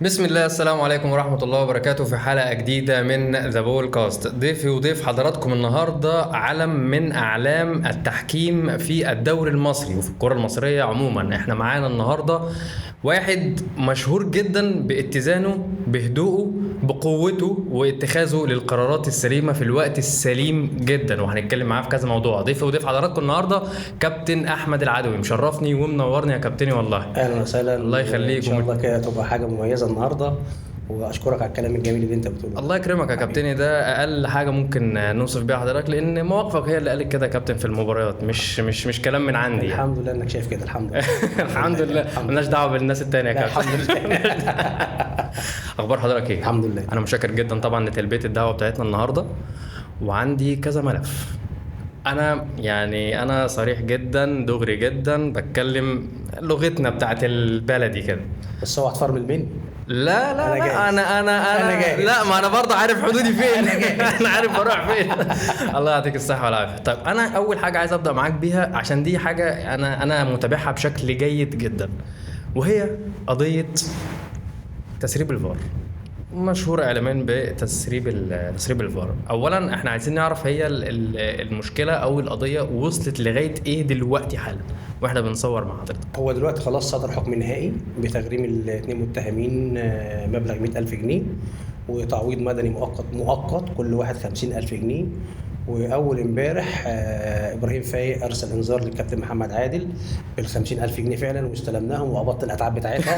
بسم الله. السلام عليكم ورحمة الله وبركاته، في حلقة جديدة من The Ball Cast. ضيفي وضيف حضراتكم النهاردة علم من أعلام التحكيم في الدوري المصري وفي الكرة المصرية عموما. احنا معانا النهاردة واحد مشهور جدا باتزانه، بهدوءه، بقوته، واتخاذه للقرارات السليمة في الوقت السليم جدا، وهنتكلم معاه في كذا موضوع. ضيفي وضيف حضراتكم النهاردة كابتن أحمد العدوي، مشرفني ومنورني يا كابتني والله. أهلا وسهلا، الله يخليك، إن شاء الله كده تبقى حاجة مميزة النهارده، واشكرك على الكلام الجميل اللي انت بتقوله. الله يكرمك يا كابتني، ده اقل حاجة ممكن نوصف بيها حضرتك، لان مواقفك هي اللي قالت كده يا كابتن في المباريات، مش كلام من عندي. الحمد لله انك شايف كده، الحمد لله. الحمد لله، مالناش دعوه بالناس التانية يا كابتن. الحمد لله. اخبار حضرتك ايه؟ الحمد لله. انا متشكر جدا طبعا لتلبية الدعوة بتاعتنا النهارده، وعندي كذا ملف. انا يعني انا صريح جدا، دغري جدا، بتكلم لغتنا بتاعت البلدي كده. بس هو هتفرمل مني؟ لا لا لا، انا لا، ما انا برضه عارف حدودي فين. انا عارف بروح فين. الله يعطيك الصحة والعافية. طيب انا اول حاجة عايز ابدا معاك بيها، عشان دي حاجة انا متابعها بشكل جيد جدا، وهي قضية تسريب الفار، مشهور اعلاميا بتسريب تسريب الفار. اولا احنا عايزين نعرف هي المشكلة او القضية وصلت لغاية ايه دلوقتي حالا واحنا بنصور مع حضرتك. هو دلوقتي خلاص صدر حكم نهائي بتغريم الاثنين متهمين مبلغ 100,000 جنيه وتعويض مدني مؤقت كل واحد 50,000 جنيه. واول امبارح ابراهيم فايق ارسل انذار للكابتن محمد عادل بال 50,000 جنيه فعلا، واستلمناهم وقبضت الاتعاب بتاعتها.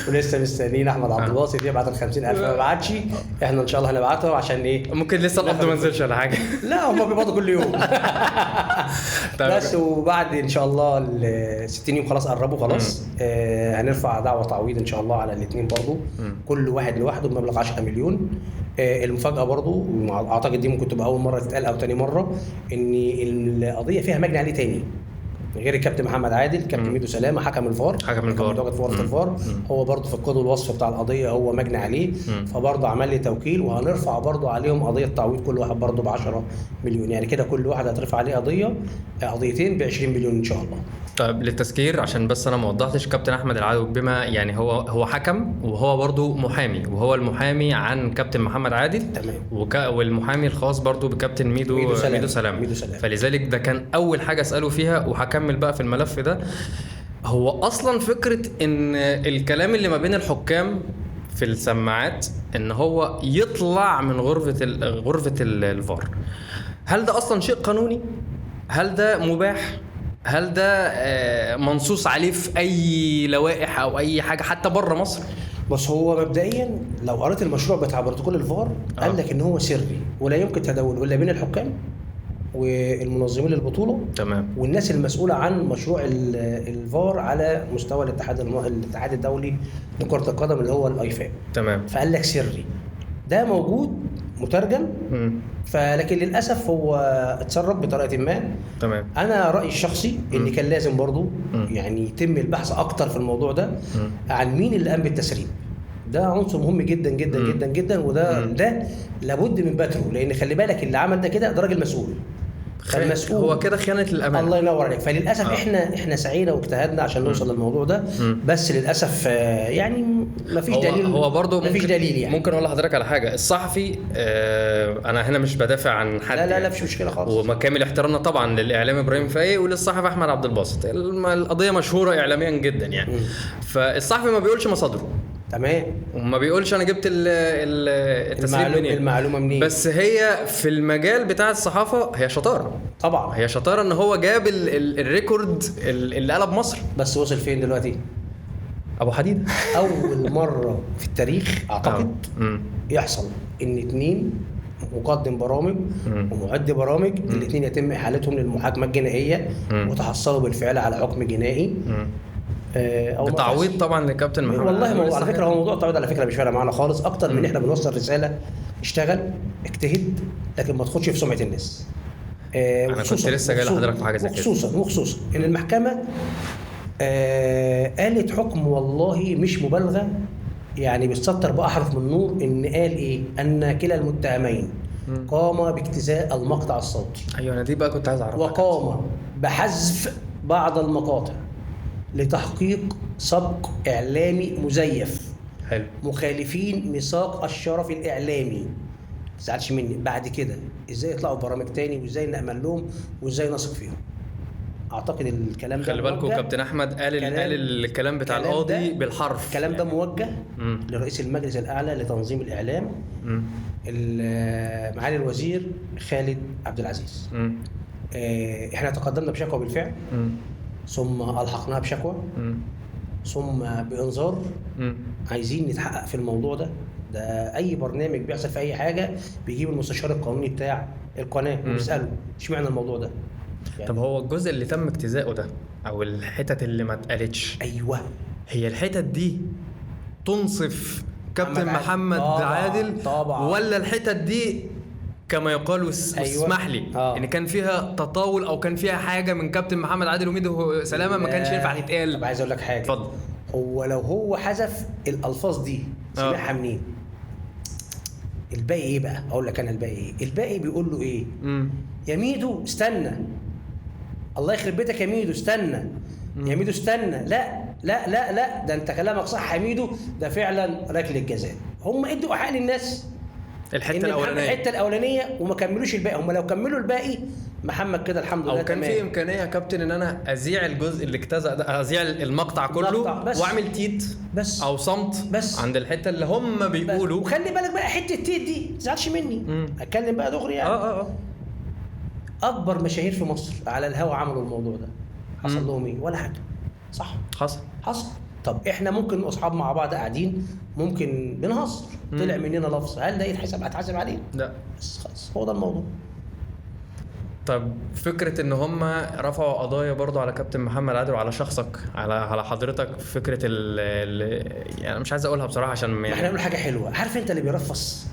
ولسه مستنيين احمد عبد الباسط يبعت ال 50,000، ما بعتش. احنا ان شاء الله هنبعتهم، عشان ايه؟ ممكن لسه القبض ما نزلش ولا حاجة. لا، هم بيقبضوا كل يوم. بس وبعد ان شاء الله ال 60 يوم خلاص قربوا خلاص، هنرفع دعوه تعويض ان شاء الله على الاثنين برضو، كل واحد لوحده بمبلغ 10 مليون. المفاجاة برضو، اعتقد دي ممكن تبقى اول مرة تتقال او تاني مرة، ان القضية فيها مجني عليه تاني غير الكابتن محمد عادل، كابتن ميدو سلامه حكم الفار، متواجد في ورقة الفار، هو برضه في القيد والوصف بتاع القضية هو مجني عليه، فبرضه عمل لي توكيل، وهنرفع برضه عليهم قضية تعويض كل واحد برضه ب 10 مليون. يعني كده كل واحد هترفع عليه قضية، قضيتين ب 20 مليون ان شاء الله. طيب للتذكير عشان بس انا ما وضحتش، كابتن احمد العدوي بما يعني هو حكم وهو برضه محامي، وهو المحامي عن كابتن محمد عادل، تمام، والمحامي الخاص برضه بكابتن ميدو سلامه. فلذلك ده كان اول حاجة اساله فيها، وهكمل بقى في الملف ده. هو اصلا فكرة ان الكلام اللي ما بين الحكام في السماعات ان هو يطلع من غرفة الفار، هل ده اصلا شيء قانوني؟ هل ده مباح؟ هل ده منصوص عليه في اي لوائح او اي حاجة حتى بره مصر؟ بس هو مبدئيا لو قريت المشروع بتاع بروتوكول الفار قال لك ان هو سري ولا يمكن تداوله الا بين الحكام والمنظمين للبطولة، تمام، والناس المسؤولة عن مشروع الفار على مستوى الاتحاد الدولي لكرة القدم اللي هو الايفاب، تمام. فقال لك سري، ده موجود مترجم، فلكن للاسف هو اتسرب بطريقة ما، تمام. انا رايي الشخصي ان كان لازم برضو يعني يتم البحث اكتر في الموضوع ده، عن مين اللي قام بالتسريب. ده عنصر مهم جدا جدا جدا جدا، وده ده لابد من بتره، لان خلي بالك اللي عمل ده كده ده راجل مسؤول، فالمسؤول هو كده خيانة الأمانة. الله ينور عليك. فللأسف احنا سعينا واجتهدنا عشان نوصل للموضوع ده، بس للأسف يعني مفيش دليل. هو برضه مفيش دليل يعني. ممكن اقول لحضرتك على حاجة، الصحفي انا هنا مش بدافع عن حد، لا لا لا، مفيش مشكلة خالص، وكامل احترامنا طبعا للإعلام إبراهيم فايق وللصحفي أحمد عبد الباسط، القضية مشهورة إعلاميا جدا يعني. فالصحفي ما بيقولش مصادره، تمام، وما بيقولش انا جبت التسريب منين، المعلومة منين، بس هي في المجال بتاع الصحافة هي شطارة طبعا، هي شطارة ان هو جاب ال record اللي قلب مصر. بس وصل فين دلوقتي؟ ابو حديد. اول مرة في التاريخ اعتقد يحصل ان اتنين مقدم برامج ومعد برامج الاثنين يتم احالتهم للمحاكمه الجنائية وتحصلوا بالفعل على حكم جنائي. بتعويض طبعا لكابتن محمد. والله ما هو على فكرة هو موضوع التعويض على فكرة مش فارق معانا خالص، اكتر من احنا بنوصل رسالة، اشتغل اجتهد لكن ما تاخدش في سمعه الناس. انا كنت لسه جاي لحضرتك في حاجة زي كده، وخصوصا ان المحكمة قالت حكم والله مش مبالغه، يعني بتسطر باحرف من نور، ان قال ايه؟ ان كلا المتهمين قام باجتزاء المقطع الصوتي. ايوه، انا دي بقى كنت عايز اعرفها. وقام بحذف بعض المقاطع لتحقيق سبق اعلامي مزيف. حلو. مخالفين ميثاق الشرف الاعلامي. ما تزعلش مني، بعد كده ازاي يطلعوا برامج تاني، وازاي نأمن لهم، وازاي نثق فيهم؟ اعتقد الكلام ده، خلي بالكم كابتن احمد قال الكلام بتاع القاضي بالحرف. الكلام ده موجه لرئيس المجلس الاعلى لتنظيم الاعلام معالي الوزير خالد عبد العزيز. احنا تقدمنا بشكوى بالفعل، ثم الحقناها بشكوى، ثم بانذار. عايزين نتحقق في الموضوع ده. ده اي برنامج بيحصل في اي حاجة بيجيب المستشار القانوني بتاع القناة وبيساله اشمعنى الموضوع ده يعني. طب هو الجزء اللي تم اجتزاؤه ده او الحتت اللي ما اتقالتش، ايوه، هي الحتت دي تنصف كابتن محمد عادل طبعا، ولا الحتت دي كما يقال أيوة. اسمح لي ان كان فيها تطاول او كان فيها حاجة من كابتن محمد عادل وميدو سلامه ما كانش ينفع يتقال؟ طب عايز اقول لك حاجة. اتفضل. هو لو هو حذف الالفاظ دي سمعها منين؟ الباقي ايه بقى؟ اقول لك انا الباقي ايه. الباقي بيقول له ايه؟ يا ميدو استنى، الله يخرب بيتك يا ميدو استنى، يا ميدو استنى، لا لا لا لا، ده انت كلامك صح يا ميدو، ده فعلا ركلة جزاء. هم ادوا حق للناس الحتة الاولانية، الحتة الاولانية، وما كملوش الباقي. هم لو كملوا الباقي محمد كده الحمد لله. او كان في امكانية يا كابتن ان انا ازيع الجزء اللي اجتزأ ده، ازيع المقطع كله واعمل تيت بس او صمت بس عند الحتة اللي هم بيقولوا. وخلي بالك بقى حتة التيت دي ما تزعلش مني، اتكلم بقى دغري يعني. اكبر مشاهير في مصر على الهوا عملوا الموضوع ده، حصل لهم ايه؟ ولا حاجة. صح؟ حصل. طب احنا ممكن اصحاب مع بعض قاعدين ممكن بنهزر، طلع مننا لفظ، هل ده يتحسب اتحاسب عليه؟ لا. بس خلاص، هو ده الموضوع. طب فكرة ان هم رفعوا قضايا برضو على كابتن محمد عادل وعلى شخصك، على حضرتك، فكرة ال يعني مش عايز اقولها بصراحة عشان يعني احنا نقول حاجة حلوة. عارف انت اللي بيرفص؟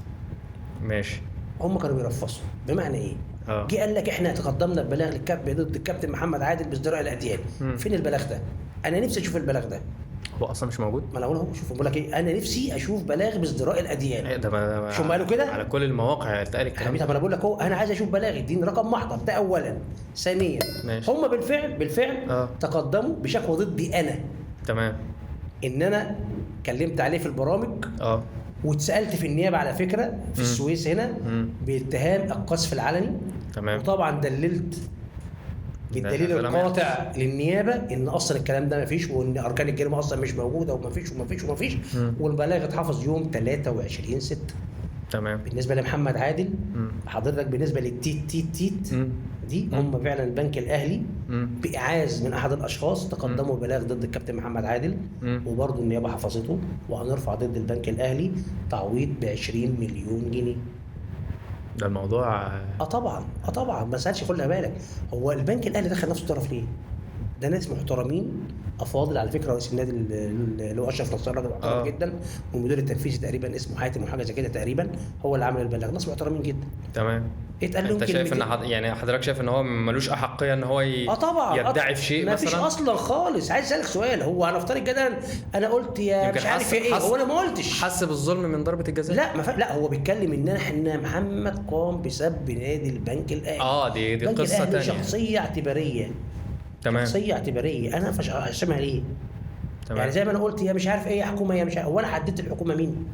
ماشي. هم كانوا بيرفصوا بمعنى ايه؟ جه قال لك احنا تقدمنا ببلاغ للكابتن ضد الكابتن محمد عادل بازدراء الاديان. فين البلاغ ده؟ انا نفسي اشوف البلاغ ده. هو اصلا مش موجود. ما انا اقول شوف، بقول لك ايه، انا نفسي اشوف بلاغ بازدراء الاديان. إيه ده؟ شو ما قالوا كده على كل المواقع اتقال الكلام ده. طب انا بقول لك اهو، انا عايز اشوف بلاغ، اديني رقم محضر ده اولا. ثانيا، هم بالفعل تقدموا بشكوى ضدي انا. تمام. ان انا كلمت عليه في البرامج واتسالت في النيابة على فكرة في السويس هنا باتهام القذف العلني. تمام. وطبعا دللت بالدليل القاطع للنيابه ان اصلا الكلام ده مفيش، وان اركان الجريمة اصلا مش موجودة، ومفيش ومفيش ومفيش. والبلاغ اتحفظ يوم 23/6. تمام. بالنسبة لمحمد عادل حضرتك، بالنسبة للتيت تيت تيت دي، هم فعلا البنك الاهلي باعاز من احد الاشخاص تقدموا بلاغ ضد الكابتن محمد عادل، وبرضه النيابة حفظته، وهنرفع ضد البنك الاهلي تعويض ب 20 مليون جنيه. ده الموضوع طبعا طبعا. ما سالش، خلي بالك، هو البنك الاهلي دخل نفسه طرف ليه؟ ده ناس محترمين افاضل على فكرة. رئيس النادي اللي هو اشرف نصار راجل محترم جدا، والمدير التنفيذي تقريبا اسمه حاتم وحاجه زي كده تقريبا، هو اللي عمل البلاغ. ناس محترمين جدا. تمام. اتقال لهم انت شايف ان يعني حضرتك شايف ان هو ملوش احقية ان هو طبعا يدعي في شيء مثلا؟ ما فيش اصلا خالص. عايز اسالك سؤال، هو هنفترض جدلا انا قلت يا مش عارف ايه، هو انا ما قلتش حس بالظلم من ضربه الجزاء؟ لا ما لا، هو بيتكلم ان احنا محمد قام بسب نادي البنك الاهلي. دي قصة ثانية، شخصية اعتباريه. تمام. شخصية اعتباريه، انا هشتمها ليه؟ تمام. يعني زي ما انا قلت يا مش عارف ايه حكومة يا مش عارف، هو انا حددت الحكومة مين؟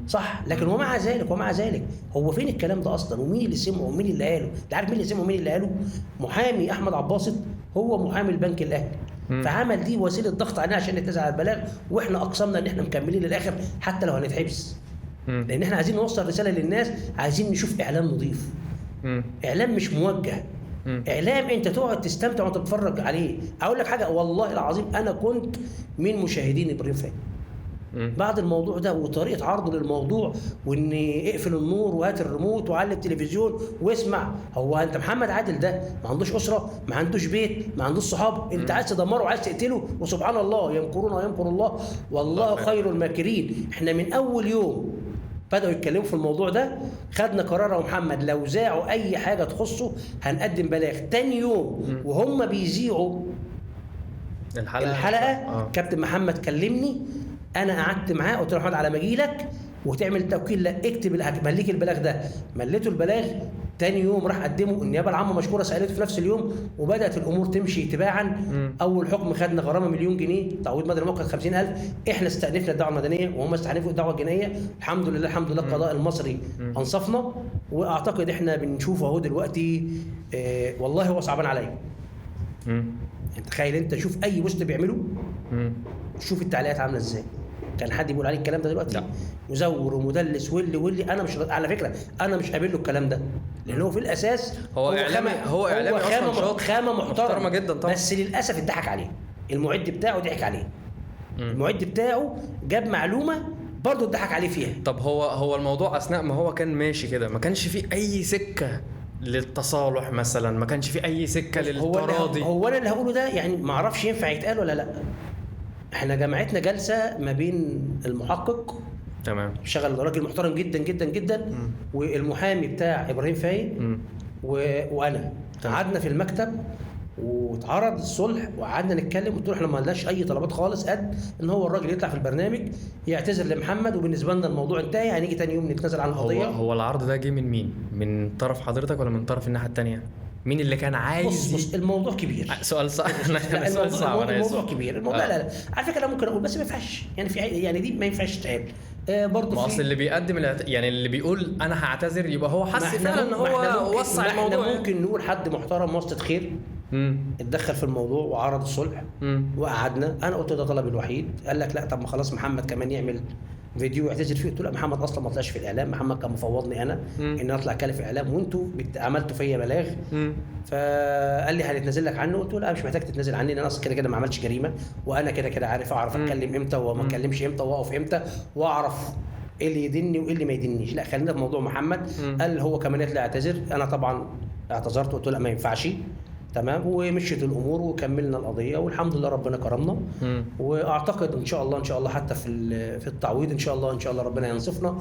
صح. لكن ومع ذلك هو فين الكلام ده اصلا؟ ومين اللي سمعه ومين اللي قاله؟ انت عارف مين اللي سمعه ومين اللي قاله؟ محامي احمد عباسط، هو محامي البنك الاهلي. فعمل دي وسيلة ضغط علينا عشان نتنازل على البلاغ، واحنا اقسمنا ان احنا مكملين للاخر حتى لو هنتحبس. لان احنا عايزين نوصل رسالة للناس، عايزين نشوف اعلام نظيف، اعلام مش موجه، اعلام انت تقعد تستمتع وانت بتتفرج عليه. اقول لك حاجة، والله العظيم انا كنت من مشاهدين ابراهيم فايق بعد الموضوع ده وطريقه عرضه للموضوع، وان اقفل النور وهات الريموت وعلي التلفزيون واسمع. هو انت محمد عادل ده ما عندوش اسره، ما عندوش بيت، ما عندوش صحاب، انت عايز تدمره وعايز تقتله؟ وسبحان الله، يمكرون ويمكر الله والله خير الماكرين. احنا من اول يوم بدأوا يتكلموا في الموضوع ده خدنا قرار يا محمد لو زاعوا اي حاجة تخصه هنقدم بلاغ. تاني يوم وهم بيذيعوا الحلقة كابتن محمد كلمني، انا قعدت معاه قلت له محمد على ما اجي لك وتعمل توكيل، لا اكتب مليك البلاغ ده. مليته البلاغ، تاني يوم راح قدمه النيابة العامة مشكورة سالته في نفس اليوم، وبدات الامور تمشي تباعا. اول حكم خدنا غرامة 1,000,000 جنيه، تعويض مدني مؤقت 50,000. احنا استأنفنا الدعوة المدنية وهم استأنفوا الدعوة الجنائية. الحمد لله الحمد لله القضاء المصري انصفنا، واعتقد احنا بنشوفه اهو دلوقتي. والله هو صعبان عليا. تخيل انت شوف اي post بيعمله، شوف التعليقات عامله ازاي. كان حد بيقول عليه الكلام ده دلوقتي؟ لا. مزور ومدلس واللي انا مش، على فكرة انا مش قابل له الكلام ده، لان هو في الاساس هو اعلامي، هو اعلامي اصلا خامة محترمه جدا طبعا، بس للاسف اتضحك عليه. المعد بتاعه ضحك عليه. المعد بتاعه جاب معلومة برضه اتضحك عليه فيها. طب هو الموضوع اثناء ما هو كان ماشي كده ما كانش فيه اي سكة للتصالح مثلا، ما كانش فيه اي سكة للتراضي؟ هو انا اللي هقوله ده يعني ما اعرفش ينفع يتقال ولا لا. احنا جمعتنا جلسه ما بين المحقق، تمام، شغل راجل محترم جدا جدا جدا، والمحامي بتاع ابراهيم فايق، وانا قعدنا في المكتب واتعرض الصلح وقعدنا نتكلم. قلت له احنا ما لناش اي طلبات خالص قد ان هو الراجل يطلع في البرنامج يعتذر لمحمد، وبالنسبة لنا الموضوع انتهى، هنيجي تاني يوم نتنازل عن القضية. هو العرض ده جه من مين؟ من طرف حضرتك ولا من طرف الناحية الثانية؟ مين اللي كان عايز؟ بص الموضوع كبير. سؤال صعب. سؤال صعب. الموضوع كبير. الموضوع لا لا على فكرة انا ممكن اقول بس ما ينفعش، يعني في يعني دي ما ينفعش تتقال. برضه ما اصل اللي بيقدم يعني اللي بيقول انا هعتذر يبقى هو حس فعلا ان هو وسع الموضوع. احنا ممكن نقول حد محترم واسطه خير اتدخل في الموضوع وعرض الصلح وقعدنا. انا قلت ده طلبي الوحيد. قال لك لا طب ما خلاص محمد كمان يعمل فيديو يعتذر فيه. قلت له محمد اصلا ما طلعش في الاعلام، محمد كان مفوضني انا ان اطلع اتكلم في الاعلام، وانتوا عملتوا فيا بلاغ. فقال لي هنتنازل لك عنه. قلت له لا مش محتاج تتنازل عني، انا اصلا كده كده ما عملتش جريمة، وانا كده كده عارف اعرف اتكلم امتى وما اتكلمش امتى واقف امتى، واعرف ايه اللي يدني وايه اللي ما يدنيش. لا خلينا في موضوع محمد. قال هو كمان يطلع يعتذر. انا طبعا اعتذرت وقلت له لا ما ينفعش، تمام. ومشيت الامور وكملنا القضية والحمد لله ربنا كرمنا. واعتقد ان شاء الله ان شاء الله حتى في التعويض ان شاء الله ان شاء الله ربنا ينصفنا.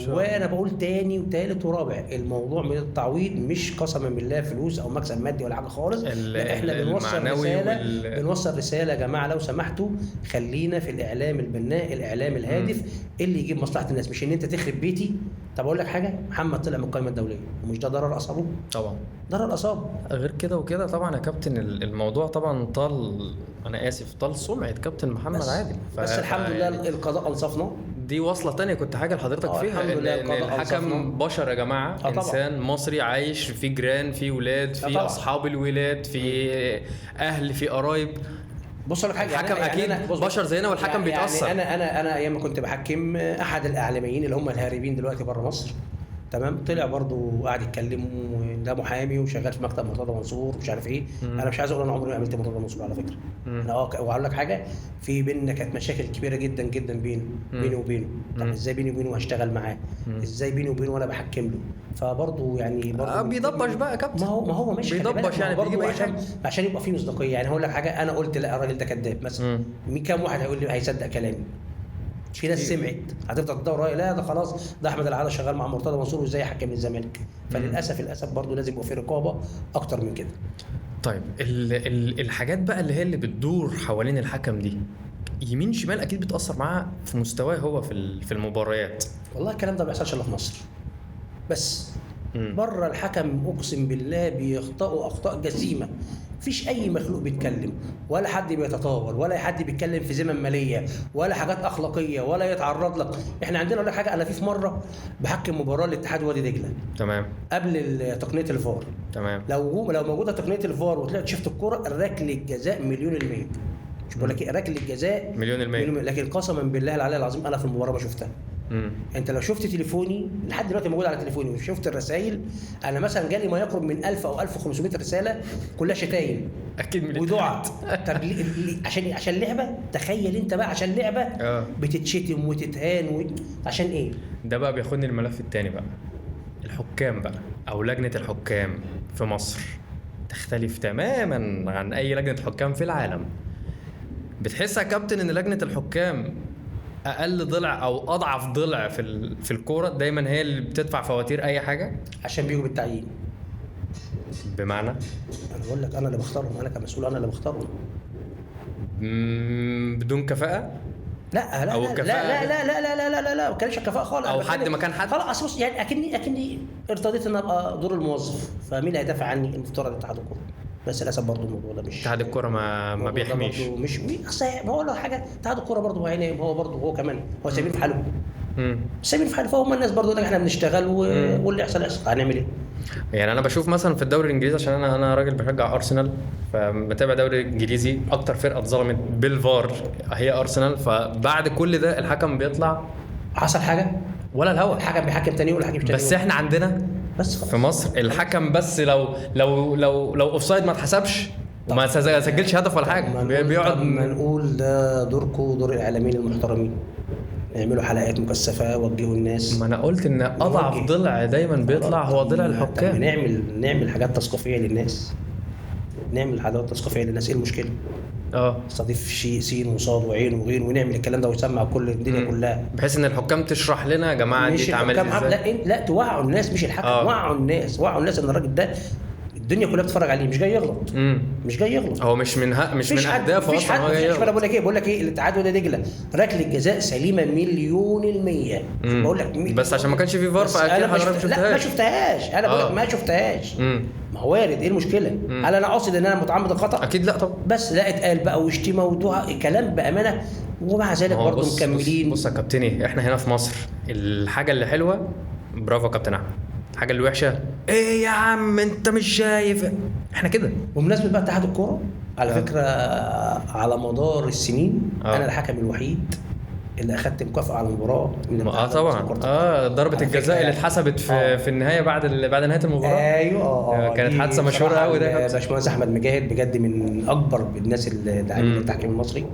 وانا بقول تاني وتالت ورابع، الموضوع من التعويض مش قسما بالله فلوس او مكسب مادي ولا حاجة خالص. لا احنا بنوصل رسالة، بنوصل رسالة يا جماعة لو سمحتوا، خلينا في الاعلام البناء، الاعلام الهادف اللي يجيب مصلحة الناس، مش ان انت تخرب بيتي. طب اقول لك حاجة، محمد طلع من القائمة الدولية، ومش ده ضرر اصابه؟ طبعا ضرر اصابه. غير كده وكده طبعا يا كابتن الموضوع طبعا طال، انا اسف، طال سمعه كابتن محمد عادل. بس الحمد لله القضاء انصفنا. دي وصله تانية كنت حاجة لحضرتك فيها، ان الحكم بشر يا جماعة، انسان مصري عايش في جيران، في ولاد، في اصحاب الولاد، في اهل، في قرايب. بص لك حاجة، الحكم يعني اكيد بشر زينا، والحكم يعني بيتاثر. يعني انا ايام ما كنت بحكم احد الاعلاميين اللي هم الهاربين دلوقتي بره مصر، تمام، طلع برضو قاعد يتكلم وده محامي وشغال في مكتب مرتضى منصور ومش عارف ايه. انا مش عايز اقول انا عمري ما قابلت مرتضى منصور على فكرة. انا وهقول لك حاجة، في بينا كانت مشاكل كبيرة جدا جدا بيني وبينه. طب ازاي بيني وبينه هشتغل معاه؟ ازاي بيني وبينه وانا بحكم له؟ فبرضو يعني برضو بيضبش بقى يا كابتن. ما هو ماشي بيضبش يعني، برضو عشان يبقى في مصداقية. يعني هقول لك حاجة، انا قلت لا الراجل ده كذاب مثلا، مين كام واحد هيقول لي هيصدق كلامي؟ في ناس سمعت هتفضل تدور راي، لا ده خلاص ده احمد العادة شغال مع مرتضى منصور وازاي حكم الزمالك. فللاسف للاسف برضو لازم يبقى في رقابه اكتر من كده. طيب الحاجات بقى اللي هي اللي بتدور حوالين الحكم دي يمين شمال اكيد بتاثر معاه في مستواه هو في المباريات. والله الكلام ده ما بيحصلش الا في مصر بس. بره الحكم اقسم بالله بيخطئوا اخطاء جسيمة، مفيش اي مخلوق بيتكلم، ولا حد بيتطاول، ولا حد بيتكلم في ذمم ماليه، ولا حاجات اخلاقية، ولا يتعرض لك. احنا عندنا اقول لك حاجة، انا في مرة بحكم مباراة الاتحاد وادي دجله، تمام، قبل تقنية الفار، تمام، لو موجودة تقنية الفار وطلعت شفت الكورة، ركلة الجزاء 1,000,000%. مش بقول لك ركلة الجزاء 1,000,000%، لكن قسما بالله العلي العظيم انا في المباراة ما شفتها. انت لو شفت تليفوني لحد دلوقتي موجود على تليفوني وشفت الرسائل، انا مثلا جالي ما يقرب من 1000 او 1500 رسالة كلها شتايم اكيد من ودعاء. طب عشان لعبه، تخيل انت بقى عشان لعبه بتتشتم وتتهان عشان ايه؟ ده بقى بياخدني الملف التاني بقى، الحكام بقى او لجنة الحكام في مصر تختلف تماما عن اي لجنة حكام في العالم. بتحس يا كابتن ان لجنة الحكام اقل ضلع او اضعف ضلع في الكورة، دايما هي اللي بتدفع فواتير اي حاجة عشان بيجوا بالتعيين؟ بمعنى انا بقول لك انا اللي بختارهم، انا كمسؤول انا اللي بختارهم بدون كفاءة. لا لا لا لا لا لا لا لا لا لا ما كانش الكفاءة خالص، او حد مكان حد خلاص. بص يعني اكني ارتضيت ان ابقى دور الموظف، فمين اللي هيدافع عني؟ المفترض اتحاد الكورة، بس للاسف برضه الموضوع ده مش اتحاد الكورة ما بيحميش، مش اصل بقول له حاجة، اتحاد الكورة برضه يعني هو برضه هو كمان هو سايبين في حاله، سايبين في حاله، فهم الناس برضه احنا بنشتغل واللي يحصل يحصل، هنعمل ايه؟ يعني انا بشوف مثلا في الدوري الانجليزي، عشان انا راجل بشجع ارسنال، فبتابع الدوري الانجليزي، اكتر فرقه اتظلمت بالفار هي ارسنال. فبعد كل ده الحكم بيطلع حصل حاجة ولا الهوا، الحكم بيحكم تاني ولا حكم تاني. بس احنا عندنا بس في مصر الحكم بس لو لو لو لو offside ما اتحسبش وما سجلش هدف ولا حاجة بيقعد. ما نقول ده دوركم ودور الاعلاميين المحترمين، يعملوا حلقات مكثفة وجهوا الناس. ما انا قلت ان اضعف ضلع دايما بيطلع هو ضلع الحكام. نعمل حاجات تثقيفيه للناس، نعمل حاجات تثقيفيه للناس، ايه المشكلة؟ استضيف شيء سين وصاد وعين وغين ونعمل الكلام ده ويسمع كل الدنيا كلها، بحيث ان الحكام تشرح لنا يا جماعة دي اتعملت ازاي. لا توعوا الناس، مش الحكم، وعوا الناس، وعوا الناس ان الراجل ده الدنيا كلها بتتفرج عليه، مش جاي يغلط، مش جاي يغلط، هو مش من مش من اهدافه اصلا هو جاي يغلط. بقول لك ايه، بقول لك ايه، الاتحاد ولا دجله ركلة جزاء سليمة 100%، بقول لك بس عشان ما كانش في فار فاكيد حضرتك ما شفتهاش. لا ما شفتهاش، انا بقول لك ما شفتهاش. ما هو وارد، ايه المشكلة؟ هل انا اقصد ان انا متعمد الخطا؟ اكيد لا طبعا، بس لا اتقال بقى وشتيمه ودعاء كلام بامانه، ومع ذلك برضه مكملين. بص يا كابتني، احنا هنا في مصر الحاجة اللي حلوة برافو يا كابتن احمد، الحاجة اللي وحشة ايه يا عم انت مش شايف، احنا كده. بمناسبة بقى اتحاد الكورة على فكرة، على مدار السنين انا الحكم الوحيد اللي اخدت مكافاة على المباراة من طبعا ضربه الجزاء اللي اتحسبت في النهاية بعد نهاية المباراة. ايوه كانت حادثه مشهورة قوي. ده باشمهندس احمد مجاهد بجد من اكبر الناس اللي داعمين التحكيم المصري.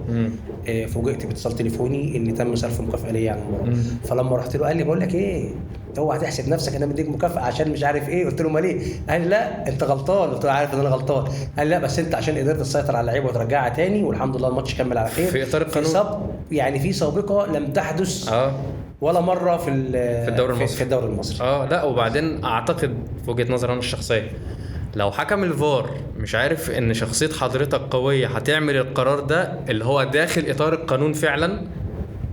فوجئت باتصال تليفوني ان تم صرف مكافاة ليا على المباراة. فلما رحت له قال لي بقول لك ايه، اوعى هتحسب نفسك انا مديك مكافاة عشان مش عارف ايه. قلت له امال ايه؟ قال لي لا انت غلطان. قلت له عارف ان انا غلطان. قال لي لا بس انت عشان قدرت تسيطر على اللعيبة وترجعها تاني، والحمد لله الماتش كمل على خير في اطار القانون. يعني في سابقه لم تحدث ولا مرة في الدوري المصري، في الدوري المصري. لا وبعدين اعتقد في وجهه نظري انا الشخصية، لو حكم الفار مش عارف ان شخصية حضرتك قوية هتعمل القرار ده اللي هو داخل اطار القانون فعلا،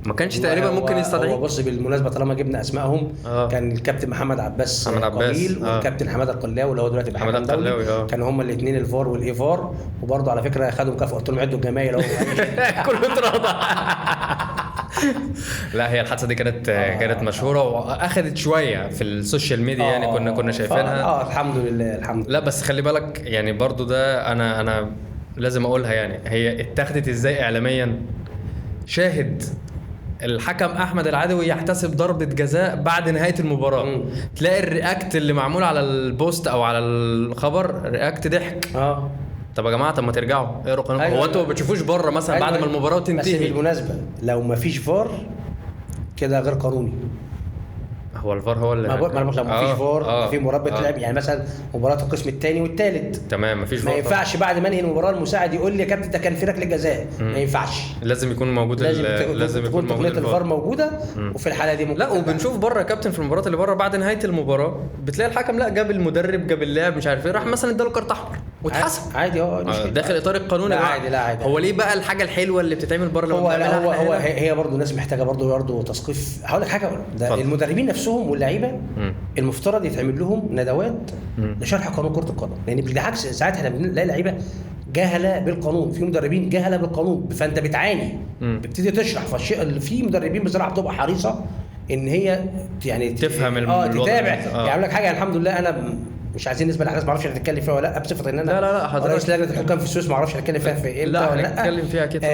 ما كانش تقريبا ممكن يستدعيه. هو بص بالمناسبة طالما جبنا اسمائهم، كان الكابتن محمد عباس قبيل والكابتن حمادة القلاوي اللي هو دلوقتي بحكم دولي، كانوا هما الاثنين الفار والايفار، وبرضه على فكرة خدوا مكافاة. قلت لهم عدوا الجمايل اهو كله اتراضى. لا هي الحادثة دي كانت مشهورة واخدت شوية في ال social media، يعني كنا شايفينها. الحمد لله الحمد لله. لا بس خلي بالك يعني برضه ده انا لازم اقولها، يعني هي اتاخدت ازاي اعلاميا. شاهد الحكم احمد العدوي يحتسب ضربه جزاء بعد نهاية المباراة، تلاقي ال react اللي معمول على ال post او على الخبر react ضحك. طب يا جماعة، طب ما ترجعوا اقروا قانون. هو انتوا ما بتشوفوش بره مثلا بعد ما المباراة تنتهي؟ بس بالمناسبة لو ما فيش فار كده غير قانوني. هو الفار هو اللي ما لو ما فيش فار في مباراة بتلعب، يعني مثلا مباراة القسم الثاني والثالث تمام ما فيش فار، ما ينفعش بعد ما انهي المباراة المساعد يقول لي يا كابتن ده كان في ركلة جزاء، ما ينفعش. لازم يكون موجود، لازم يكون موجود الفار موجودة. وفي الحالة دي ممكن لا. وبنشوف بره يا كابتن في المباريات اللي بره بعد نهاية المباراة بتلاقي الحكم لا جاب المدرب جاب اللاعب مش عارف ايه، راح مثلا اداله كارت احمر واتحسب عادي. داخل اطار القانون. لا عادي، لا عادي. هو ليه بقى الحاجة الحلوة اللي بتتعمل بره هو لا هو هي برضه الناس محتاجه برضه تثقيف. هقول لك حاجة، ده المدربين نفسهم واللعيبة المفترض يتعمل لهم ندوات لشرح قانون كره القدم، لان بالعكس ساعات احنا بنلاقي لعيبة جهله بالقانون، في مدربين جهله بالقانون، فانت بتعاني بتبتدي تشرح. فالشيء اللي في مدربين بصراحة بتبقى حريصة ان هي يعني تفهم تتابع. يعني اقول لك حاجة، الحمد لله انا مش عايزين نسبه لاحداث ما اعرفش هنتكلم فيها ولا لا، بصفة ان انا لا حضرتك رئيس لجنة الحكام في السويس ما اعرفش هنتكلم فيها في امتى لا هنتكلم فيها كده.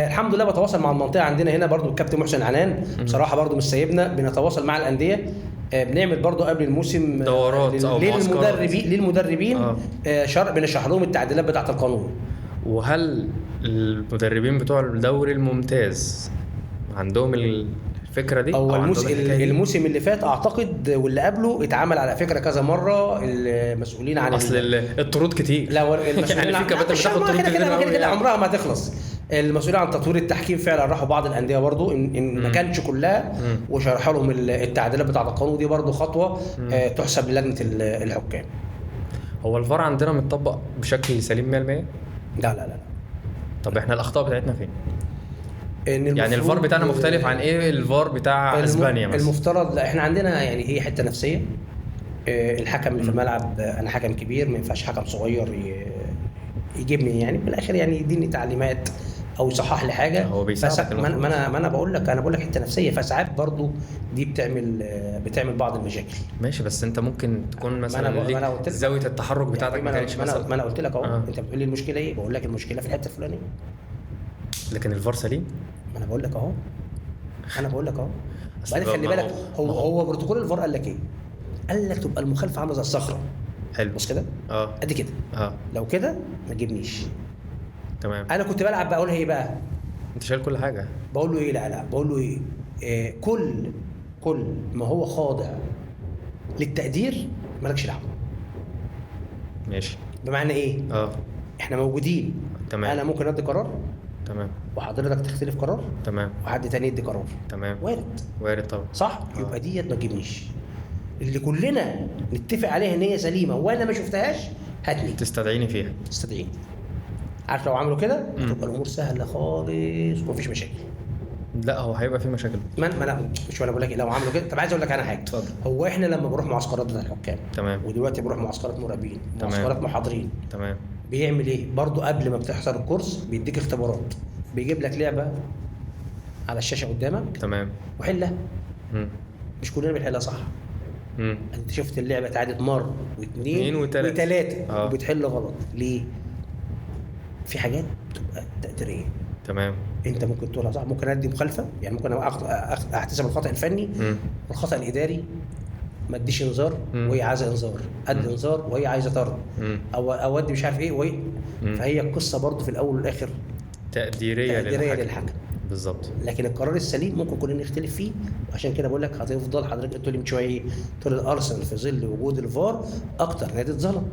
الحمد لله بتواصل مع المنطقة عندنا هنا برضو، الكابتن محسن عنان بصراحة برضو مش سايبنا، بنتواصل مع الاندية، بنعمل برضو قبل الموسم دورات او للمدربين بنشرح لهم التعديلات بتاعه القانون. وهل المدربين بتوع الدوري الممتاز عندهم الفكرة دي؟ هو الموسم اللي فات اعتقد واللي قبله اتعمل على فكرة كذا مرة المسؤولين عن اصل الطرود كتير. لا المسؤولين يعني في كباتن بتاخد طرود كتير كده عمرها ما هتخلص. المسؤولين عن تطوير التحكيم فعلا راحوا بعض الاندية برضو ان ما كانش كلها، وشرحوا لهم التعديلات بتاعه القانون دي. برضو خطوة تحسب للجنة الحكام. هو الفار عندنا متطبق بشكل سليم 100%؟ لا لا لا. طب احنا الاخطاء بتاعتنا فين؟ ان يعني الفار بتاعنا مختلف عن ايه الفار بتاع اسبانيا مثلا؟ المفترض لا، احنا عندنا يعني هي حتة نفسية. الحكم اللي في الملعب، انا حكم كبير ما ينفعش حكم صغير يجيبني، يعني بالاخر يعني يديني تعليمات او يصحح لي حاجة. هو بيساعدك. ما انا بقول لك، انا بقول لك حتة نفسية. فساعات برضو دي بتعمل بعض المشاكل. ماشي، بس انت ممكن تكون مثلا ليك زاوية التحرك بتاعتك ما كانتش مثلا. ما انا قلت لك اهو. انت بتقول لي المشكلة ايه، بقول لك المشكلة في الحتة الفلانية، لكن الفار سليم. ما انا بقول لك اهو، انا بقول لك اهو. بعدين خلي بالك، هو بروتوكول الفار قال لك ايه؟ قال لك تبقى المخالفة عامله زي الصخرة. حلو، بص كده، قد كده. لو كده ما تجيبنيش. تمام. انا كنت بلعب بقول ايه بقى؟ انت شايل كل حاجة. بقول له ايه؟ لا بقول له ايه؟ كل ما هو خاضع للتقدير مالكش دعوه. ماشي. بمعنى ايه؟ احنا موجودين. تمام. انا ممكن ادي قرار. تمام. وحضرتك تختلف قرار. تمام. وحد تاني يدي قرار. تمام. وارد طبعا. صح. يبقى ديت ما تجيبنيش. اللي كلنا نتفق عليها ان هي سليمة وانا ما شفتهاش هاتني تستدعيني فيها. تستدعيني. عارف لو عملوا كده تبقى الامور سهلة خالص ومفيش مشاكل. لا هو هيبقى في مشاكل. ما انا مش، انا بقول لك لو عملوا كده. طب عايز اقول لك انا حاجة. اتفضل. هو احنا لما بروح معسكرات بتاع الحكام، تمام، ودلوقتي بروح معسكرات مراقبين، معسكرات محاضرين، تمام، بيعمل ايه برضو قبل ما بتحصل الكورس؟ بيديك اختبارات، بيجيب لك لعبه على الشاشة قدامك، تمام، وحلها. مش كلنا بنحلها صح. انت شفت اللعبة اتعادت مرة واثنين وثلاثة وبتحل غلط ليه؟ في حاجات بتبقى تقديرية. تمام. انت ممكن تقولها صح، ممكن ادي مخالفة، يعني ممكن احتسب الخطا الفني والخطا الاداري، ما اديش انذار وهي عايزه انذار، ادي انذار وهي عايزه طرد، او ادي مش عارف ايه وهي. فهي القصة برضو في الاول والاخر تقديرية للحكم. بالظبط. لكن القرار السليم ممكن كلنا نختلف فيه، وعشان كده بقول لك هتفضل حضرتك قلت لي من شوية، قلت لي الارسنال في ظل وجود الفار اكتر نادي اتظلم.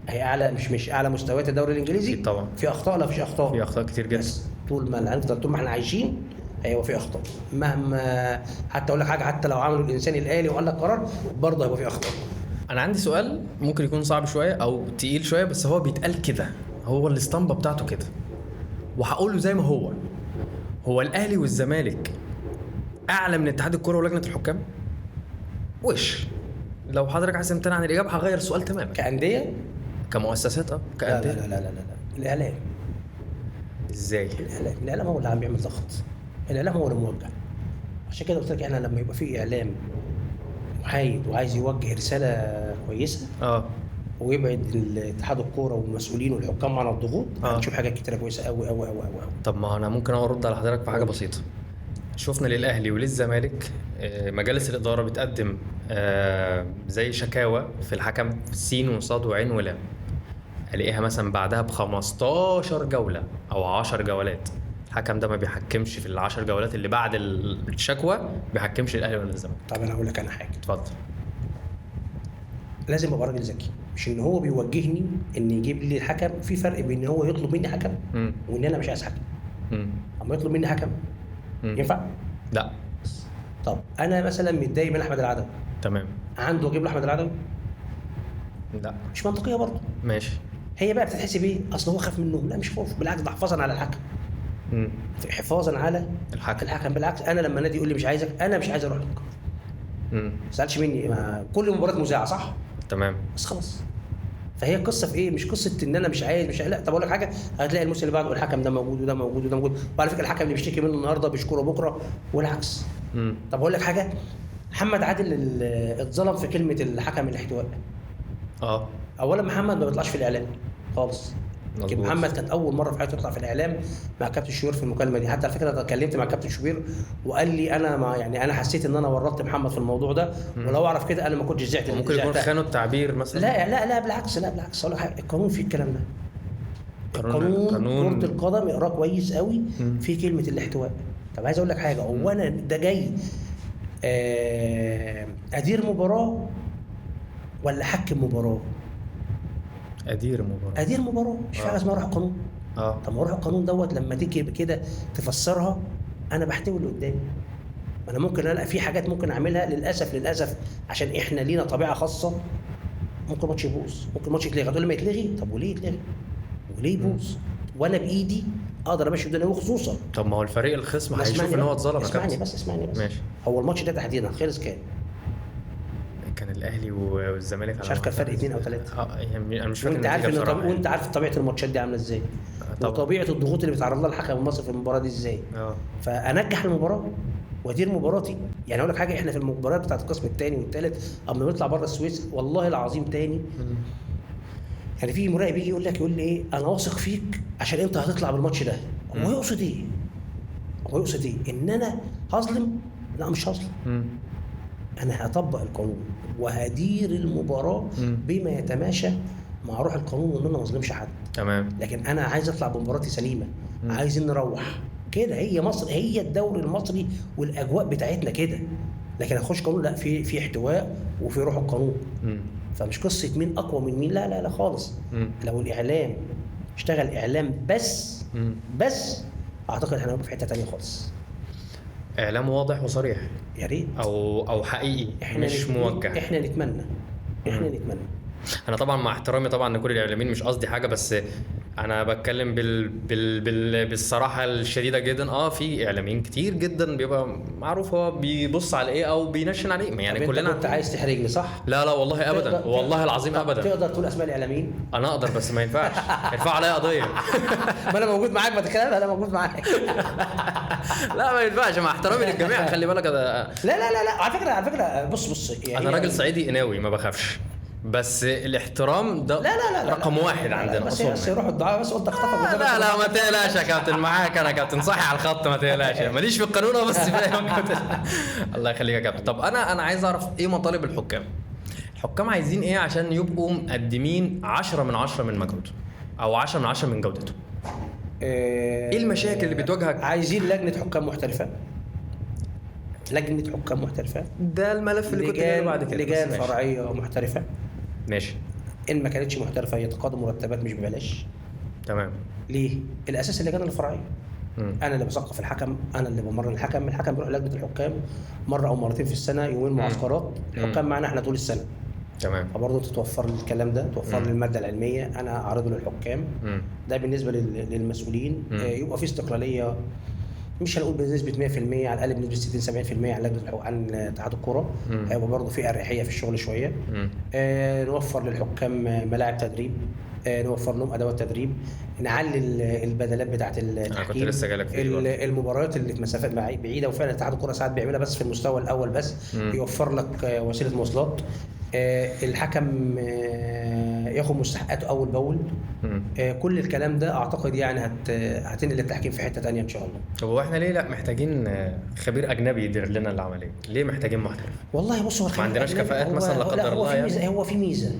هي اعلى، مش اعلى مستويات الدوري الانجليزي طبعا. في اخطاء؟ لا فيش اخطاء، في اخطاء كتير جدا. طول ما هنفضل، طول ما احنا عايشين هيبقى في اخطاء، مهما. حتى اقول لك حاجة، حتى لو عملوا الانسان الالي وقال لك قرار برضه هيبقى في اخطاء. انا عندي سؤال ممكن يكون صعب شوية او تقيل شوية، بس هو بيتقال كده، هو الاسطمبه بتاعته كده، وهقوله زي ما هو. هو الاهلي والزمالك اعلى من اتحاد الكره ولجنه الحكام؟ وش لو حضرتك عايز تمتنع عن الاجابة هغير السؤال تماما. كانديه، كمؤسسات، كانديه. لا لا لا لا لا. الاعلام. ازاي الاعلام؟ هو اللي عم بيعمل ضغط، الاعلام هو اللي موجه. عشان كده قلت لك احنا لما يبقى في اعلام محايد وعايز يوجه رسالة كويسة ويبعد اتحاد الكورة والمسؤولين والحكام عن الضغوط، هنشوف حاجات كتيرة كويسة قوي قوي قوي قوي. طب ما انا ممكن ارد على حضرتك في حاجة بسيطة. شفنا للاهلي وللزمالك مجالس الادارة بتقدم زي شكاوى في الحكم سين وصاد وعين ولام، الاقيها مثلا بعدها ب 15 جولة او 10 جولات الحكم ده ما بيحكمش في ال10 جولات اللي بعد الشكوى، بيحكمش الاهلي ولا الزمالك. طب انا اقول لك انا حاجة. اتفضل. لازم ابقى راجل ذكي، مش ان هو بيوجهني ان يجيب لي الحكم. في فرق بين ان هو يطلب مني حكم وان انا مش عايز حكم. اما يطلب مني حكم ينفع؟ لا. طب انا مثلا متضايق من احمد العدوي، تمام، عنده اجيب له احمد العدوي؟ لا، مش منطقية برضه. ماشي. هي بقى بتتحسب ايه؟ اصل هو خاف منه. لا مش خوف، بالعكس ده حفاظا على الحكم. حفاظا على الحكم. بالعكس انا لما نادي يقول لي مش عايزك، انا مش عايز اروح لك. ما تسالش مني، ما كل مباراة مذاعه صح؟ تمام، بس خلاص. فهي القصة في ايه؟ مش قصة ان انا مش عايز، مش لا. طب اقول لك حاجة، هتلاقي الموسم اللي بعده الحكم ده موجود وده موجود وده موجود، وعلى فكرة الحكم اللي بيشتكي منه النهارده بيشكره بكره والعكس. طب اقول لك حاجة، محمد عادل اتظلم في كلمة الحكم الاحتواء. اولا محمد ما بيطلعش في الاعلام خالص. لكن محمد كانت اول مرة في حياته يطلع في الاعلام مع كابتن شوبير في المكالمة دي. حتى على فكرة اتكلمت مع كابتن شوبير وقال لي انا ما يعني انا حسيت ان انا ورطت محمد في الموضوع ده، ولو اعرف كده انا ما كنتش زعلت. ممكن يكون خانوا التعبير مثلا. لا لا لا بالعكس، لا بالعكس. اقول لك القانون فيه الكلام ده. قانون كرة القدم اقراه كويس قوي، في كلمة الاحتواء. طب عايز اقول لك حاجة، هو انا ده جاي ادير مباراة ولا حكم مباراة؟ ادير مباراة. ادير مباراة، مش في حاجة اسمها روح القانون. طب ما روح القانون دوت لما تيجي كده تفسرها، انا بحتوي اللي قدامي. انا ممكن الاقي في حاجات ممكن اعملها للاسف، للاسف عشان احنا لينا طبيعة خاصة، ممكن ماتش يبوظ، ممكن ماتش يتلغي. هتقول لي ما يتلغي، طب وليه يتلغي وليه يبوظ؟ وانا بايدي اقدر امشي الدنيا، وخصوصا طب ما هو الفريق الخصم هيشوف ان هو اتظلم. اسمعني بس ماشي. هو الماتش ده تحديدا خلص كام؟ كان الاهلي والزمالك، مش عارف كان فرق 2 أو 3. يعني انا مش فاكر. وانت عارف ان وانت عارف طبيعة الماتشات دي عامله ازاي، وطبيعه الضغوط اللي بيتعرض لها الحكم المصري في المباراة دي ازاي. فانجح المباراة وادير مباراتي. يعني اقول لك حاجة، احنا في المباريات بتاعت القسم الثاني والثالث اما بنطلع بره السويس والله العظيم تاني، يعني في مراقب يجي يقول لك، يقول لي ايه، انا واثق فيك عشان انت هتطلع بالماتش ده. هو يقصد ايه؟ هو يقصد ايه؟ ان انا هظلم؟ لا مش هظلم. انا هطبق القانون وهدير المباراة بما يتماشى مع روح القانون، وان انا ما اظلمش حد. تمام. لكن انا عايز اطلع بمباراتي سليمة، عايزين نروح كده. هي مصر، هي الدوري المصري والاجواء بتاعتنا كده. لكن هنخش قانون، لا، في احتواء وفي روح القانون. فمش قصة مين اقوى من مين، لا لا لا خالص. لو الاعلام اشتغل اعلام بس بس، اعتقد احنا هنبقى في حتة تانية خالص. اعلام واضح وصريح يا ريت، او حقيقي، احنا مش موجه. احنا نتمنى، احنا نتمنى. انا طبعا مع احترامي طبعا لكل الاعلاميين، مش قصدي حاجة، بس انا بتكلم بالصراحه الشديدة جدا. في اعلاميين كتير جدا بيبقى معروف هو بيبص على ايه او بينشن على ايه، يعني كلنا. انت عايز تحرجني صح؟ لا لا والله ابدا، والله العظيم ابدا. تقدر تقول اسماء الاعلاميين؟ انا اقدر، بس ما ينفعش يرفع عليا قضية. ما انا موجود معاك، ما تخاف انا موجود معاك. لا ما ينفعش، مع احترامي للجميع، خلي بالك. لا لا لا لا، على فكرة بص يعني انا راجل صعيدي قناوي ما بخافش، بس الاحترام ده لا لا لا رقم لا واحد لا عندنا. بس يروحوا الدعاء، بس قلت اخطفك. لا لا ما تقلقش يا كابتن، معاك انا كابتن صحي على الخط، ما تقلقش، ماليش في القانون بس فاهم كابتن. الله يخليك يا كابتن. طب انا عايز اعرف ايه مطالب الحكام؟ الحكام عايزين ايه عشان يبقوا مقدمين 10 من 10 من مجهودهم، او 10 من 10 من جودتهم؟ ايه المشاكل اللي بتواجهك؟ عايزين لجنة حكام محترفه، لجنة حكام محترفه. ده الملف اللي كنت جايبه بعد كده، لجان فرعية محترفه. ماشي. ان ما كانتش محترفه يتقاضوا مرتبات مش ببلاش. تمام. ليه؟ الاساس اللجان الفرعية. انا اللي بثقف الحكم، انا اللي بمرن الحكم. الحكم بيروح لجنة الحكام مرة او مرتين في السنة، يومين معسكرات. الحكام معانا احنا طول السنة. تمام. فبرضه تتوفر لي الكلام ده، توفر لي المادة العلمية، انا اعرضه للحكام. ده بالنسبة للمسؤولين. يبقى في استقلالية، مش هنقول بنسبة 100%، على الاقل بنسبة 60 70% عن لجنة عن اتحاد الكورة. هيبقى برضه في اريحية في الشغل شوية. نوفر للحكام ملاعب تدريب، نوفر لهم ادوات تدريب، نعلي البدلات بتاعه التحكيم. كنت لسه جالك في المباريات اللي في مسافات بعيدة، وفعلا اتحاد الكورة ساعات بيعملها بس في المستوى الاول بس. يوفر لك وسيلة مواصلات. الحكم ياخد مستحقاته اول باول. كل الكلام ده اعتقد يعني هتنقل التحكيم في حتة تانية ان شاء الله. طب هو احنا ليه لا محتاجين خبير اجنبي يدير لنا العملية؟ ليه محتاجين محترف؟ والله بص، هو ما عندناش كفاءات مثلا لا قدر الله، يعني هو في ميزة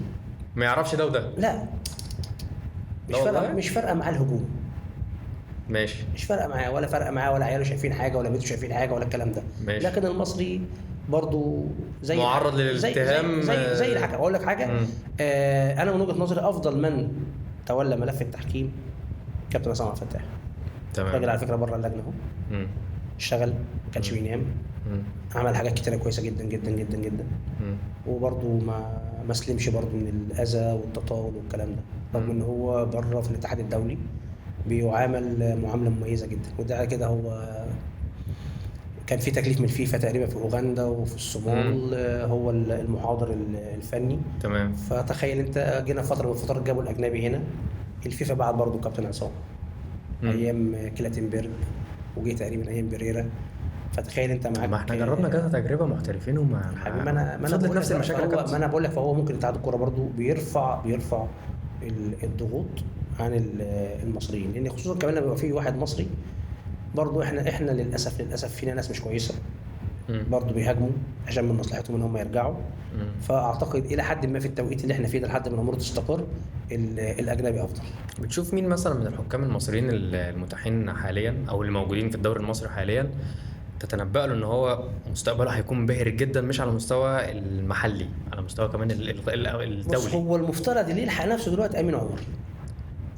ما يعرفش ده وده. لا مش فارقه مع الهجوم. ماشي. مش فارقه معاه، ولا فارقه معاه، ولا عياله شايفين حاجة، ولا بيته شايفين حاجة، ولا الكلام ده. ماشي. لكن المصري برضو زي معرض للاتهام زي الحكم. اقول لك حاجة، انا من وجهه نظري افضل من تولى ملف التحكيم كابتن عصام عبد الفتاح. تمام. الراجل على فكرة بره اللجنة اهو، اشتغل، ما كانش بينام، عمل حاجات كتيرة كويسة جدا جدا جدا جدا. وبرضو ما سلمش برضو من الاذى والتطاول والكلام ده، رغم ان هو بره في الاتحاد الدولي بيعامل معاملة مميزة جدا. وده كده هو كان في تكليف من الفيفا تقريبا في اوغندا وفي الصومال، هو المحاضر الفني. تمام. فتخيل انت جينا فترة من الفترات جابوا الاجنبي هنا، الفيفا بعت برضو كابتن عصام ايام كلاتنبرج، وجي تقريبا ايام بريرا. فتخيل انت معاك، ما احنا جربنا كذا تجربه محترفين وما حبيبي ما انا فضلت نفس المشاكل. ما انا بقول لك، فهو ممكن اتحاد الكورة برضو بيرفع الضغوط عن المصريين، لان خصوصا كمان لما بيبقى في واحد مصري برضو. احنا للاسف فينا ناس مش كويسة برضو بيهاجموا عشان من مصلحتهم ان هم يرجعوا. فاعتقد الى حد ما في التوقيت اللي احنا فيه ده لحد ما الامور تستقر الاجنبي افضل. بتشوف مين مثلا من الحكام المصريين المتاحين حاليا او اللي موجودين في الدوري المصري حاليا تتنبأ له ان هو مستقبله هيكون باهر جدا، مش على المستوى المحلي، على مستوى كمان الدولي؟ هو المفترض اللي يلحق نفسه دلوقتي امين عمر.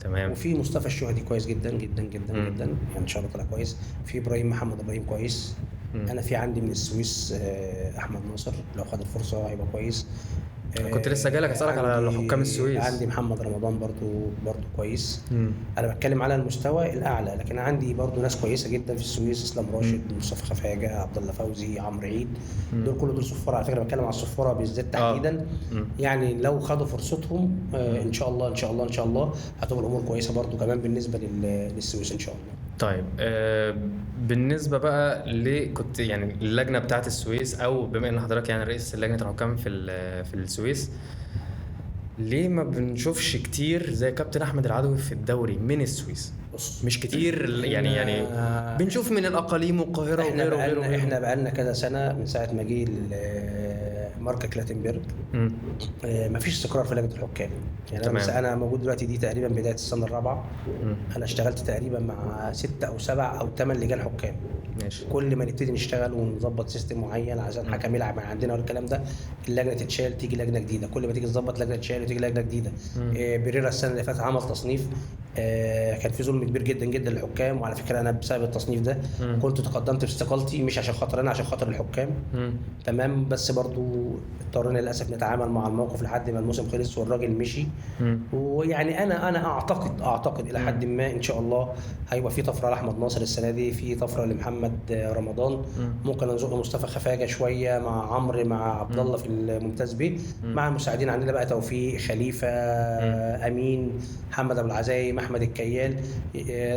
تمام. وفي مصطفى الشهدي كويس جدا جدا جدا جدا، يعني ان شاء الله طلع كويس. في ابراهيم محمد ابراهيم كويس. انا في عندي من السويس احمد ناصر، لو خد الفرصة هيبقى كويس. كنت لسه جالك اسالك على حكام السويس. عندي محمد رمضان برضو كويس. انا بتكلم على المستوى الاعلى، لكن عندي برضو ناس كويسة جدا في السويس، اسلام راشد، مصطفى خفاجه، عبد الله فوزي، عمرو عيد، دول كل دول صفارة. على فكرة بتكلم على الصفاره بالذات تحديدا. يعني لو خدوا فرصتهم ان شاء الله ان شاء الله ان شاء الله هتبقى الامور كويسة برضو كمان بالنسبة للسويس ان شاء الله. طيب بالنسبة بقى ليه كنت يعني اللجنة بتاعه السويس، او بما ان حضرتك يعني رئيس لجنة الحكام في السويس، ليه ما بنشوفش كتير زي كابتن احمد العدوي في الدوري من السويس؟ مش كتير يعني بنشوف من الاقاليم والقاهره وغيره وغيره. احنا بقالنا كذا سنة من ساعة ما جه مارك كلاتنبرج مفيش استقرار في لجنة الحكام. يعني انا موجود دلوقتي دي تقريبا بداية السنة الرابعة. انا اشتغلت تقريبا مع 6 أو 7 أو 8 لجان حكام. ماشي. كل ما نبتدي نشتغل ونظبط system معين عشان حكم يلعب مع عندنا والكلام ده، اللجنة تتشال تيجي لجنة جديدة، كل ما تيجي تظبط لجنة تتشال وتيجي لجنة جديدة. بيريرا السنة اللي فاتت عمل تصنيف، كان في ظلم كبير جدا جدا للحكام. وعلى فكرة انا بسبب التصنيف ده كنت تقدمت باستقالتي، مش عشان خاطر انا، عشان خاطر الحكام. تمام. بس برضو اضطرينا للاسف نتعامل مع الموقف لحد ما الموسم خلص والراجل مشي. ويعني انا اعتقد الى حد ما ان شاء الله هيبقى في طفرة لاحمد ناصر السنة دي، في طفرة لمحمد رمضان، ممكن نزق مصطفى خفاجه شوية مع عمرو مع عبد الله في الممتاز بيه، مع المساعدين عندنا بقى توفيق خليفة، امين، محمد ابو العزايم، احمد الكيال.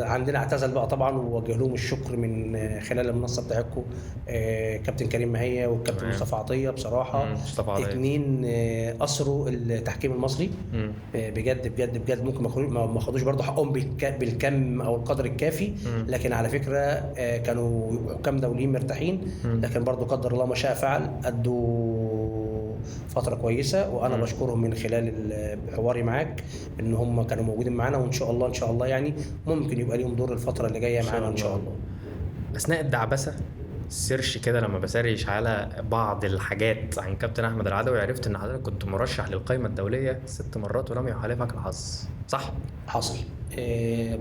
عندنا اعتزل بقى طبعا، ووجه لهم الشكر من خلال المنصة بتاعتكم، كابتن كريم مهيه والكابتن مصطفى عطية. بصراحة اثنين اثروا التحكيم المصري بجد بجد بجد. ممكن ما خدوش برضه حقهم بالكم او القدر الكافي، لكن على فكرة كانوا حكام دوليين مرتاحين، لكن برضه قدر الله ما شاء فعل، ادوا فترة كويسة. وانا بشكرهم من خلال حواري معاك ان هم كانوا موجودين معانا، وان شاء الله ان شاء الله يعني ممكن يبقى ليهم دور الفترة اللي جاية معانا ان شاء الله. اثناء الدعبسه search كده، لما ب search على بعض الحاجات عن كابتن احمد العدوي، عرفت ان حضرتك كنت مرشح للقائمه الدولية 6 مرات ولم يحالفك الحظ، صح؟ حصل.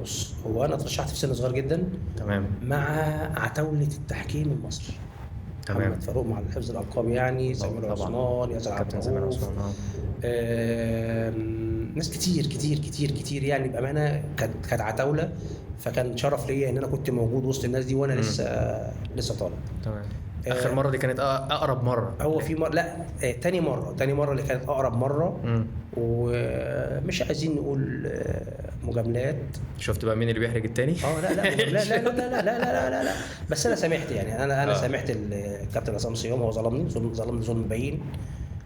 بص، هو انا اترشحت في سن صغير جدا. تمام. مع عتاوله التحكيم المصري. تمام. محمد فاروق مع حفظ الالقاب، يعني سمير عثمان، ياسر عبد الرؤوف، ناس كتير كتير كتير كتير يعني بامانه كانت عتاوله. فكان شرف ليا ان انا كنت موجود وسط الناس دي وانا لسه طالب. تمام. اخر مرة دي كانت اقرب مرة. هو في مرة، لا تاني مرة اللي كانت اقرب مرة. ومش عايزين نقول مجاملات. شفت بقى مين اللي بيحرج التاني؟ لا لا لا لا لا لا لا لا لا، بس انا سامحت يعني. انا سامحت الكابتن عصام صيام، هو ظلمني ظلم باين،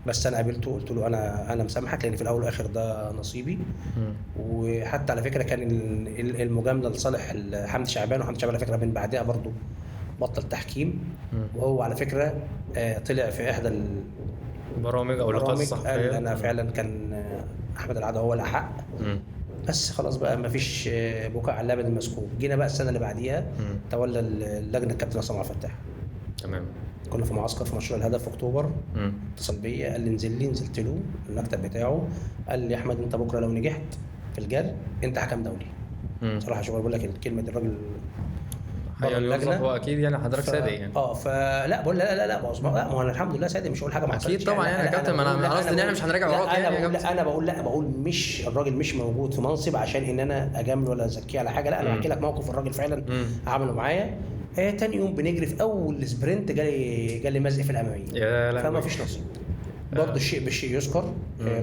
بس انا قابلته قلت له انا مسامحك، لان في الاول والاخر ده نصيبي. وحتى على فكرة كان المجاملة لصالح حمدي شعبان، وحمدي شعبان على فكرة من بعدها برضو بطل تحكيم. وهو على فكرة طلع في احدى البرامج او اللقاءات الصحفية، انا فعلا كان احمد العدوي هو الاحق. بس خلاص بقى ما فيش بكاء على اللبن المسكوب. جينا بقى السنة اللي بعديها تولى اللجنة الكابتن عصام عبد الفتاح. تمام. كنا في معسكر في مشروع الهدف في اكتوبر. اتصل بيا قال لي انزل لي، نزلت له المكتب بتاعه، قال لي يا احمد انت بكره لو نجحت في الجري انت حكم دولي. صراحة شوف بقول لك الكلمة دي، الراجل اللجنة هو اكيد يعني حضرتك صادق يعني. فلا بقول لا لا لا لا، ما هو انا الحمد لله صادق، مش هقول حاجة ما حصلتش اكيد طبعا يعني يا كابتن. ما انا قصدي ان احنا مش هنراجع وراك يعني. انا بقول لا، بقول مش الراجل مش موجود في منصب عشان ان انا اجامل ولا ازكيه على حاجة، لا انا بحكي لك موقف الراجل فعلا عمله معايا. تاني يوم بنجري في اول sprint جالي مزق في الامامية، فما فيش نصيب. برضه الشيء بالشيء يذكر.